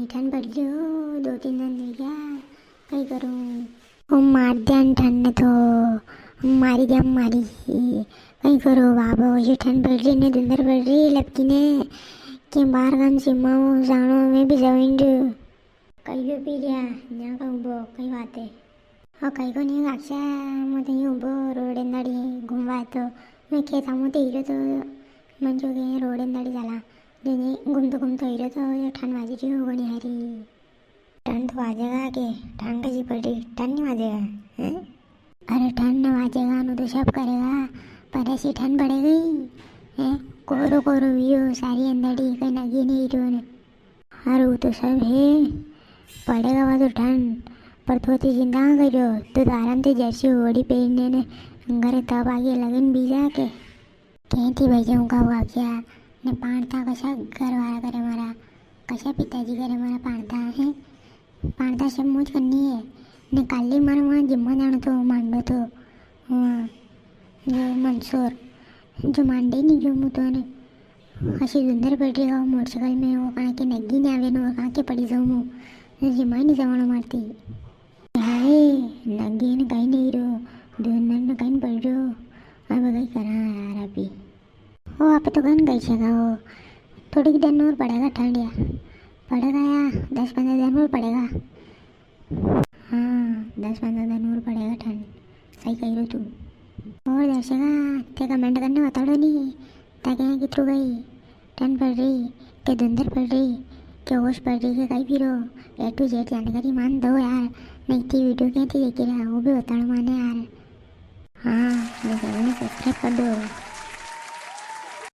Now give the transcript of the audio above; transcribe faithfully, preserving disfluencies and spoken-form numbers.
ठंड पड़ रही हो, दो तीन दिन हो गया, कई करूँ? ओ मार दिया न ठंड ने तो, मारी दिया मारी। कई करो बाबो, ये ठंड पड़ रही ने, धुंधर पड़ रही लपकी ने, के बाहर गाम सीमा हो जानो, मैं भी जाऊँ। कई भी पी लिया, यहाँ का उबो, कई बात है? ओ कई को नहीं गाचा, मैं तो यूं उबो रोड अंदाड़ी घूमवा तो, मैं खेत आमो तो हीरो तो, मन जो गए रोड अंदाड़ी जाला, जने घूमतो घूमतो हीरो तो, ये ठंड बाजी रही हो घणी हारी। ठंड तो बाजेगा के, ठंड कसी पड़ रही, ठंड नहीं बाजेगा, हैं? अरे ठंड न बाजेगा, नु तो सब करेगा, पर ऐसी ठंड पड़ेगी, हैं? कोरो कोरो वियो, सारी अंदड़ी, कई नगी नहीं रहो ने। अरे वो तो सब है, पड़ेगा वा तो ठंड, पर थोड़ी चिंता ना करियो, तू तो आराम से जर्सी ओढ़ी पहनने ने, घरे तब आगे लगन बीजा के। कहती भाई जाऊँ का वाक्या, ने पाणता कसा घर वाला करे मारा, कसा पिताजी करे मारा पाणता है। पाणता सब मौज करनी है। ने काली मारे वहाँ जिम्मा जानो तो मांडो तो, वहाँ जो मंदसौर, जो मांडे नहीं जो मु तो ने। असी धुंधर पड़ रही हो मोटरसाइकिल में, वो कहाँ के नगी नहीं आवे ने, वो कहाँ के पड़ी जाऊँ मु। जो जिम्मा ही नहीं जवानो मारती। हाय, नगे ने कई नहीं रो, धुंधर ने कई नहीं पड़ रहो। अब कई करा यार अभी। ओ, आप तो गन गई छेगा हो। थोड़ी दिन और पड़ेगा ठंड या। पड़ेगा या, दस पन्द्रह दिन और पड़ेगा। हाँ, दस पन्द्रह दिन और पड़ेगा ठंड। सही कही रो तू। और दर्शका, ते comment करने बताड़ो नी, ताकि यहाँ कितरू गई, ठंड पड़ रही, के धुंधर पड़ रही, के ओस पड़ रही, के कई फिरो, A to Z जानकारी मान दो यार, नहीं ती video क्या थी देखी रहा, वो भी बताड़ो माने यार। हाँ, ये channel ने subscribe कर दो।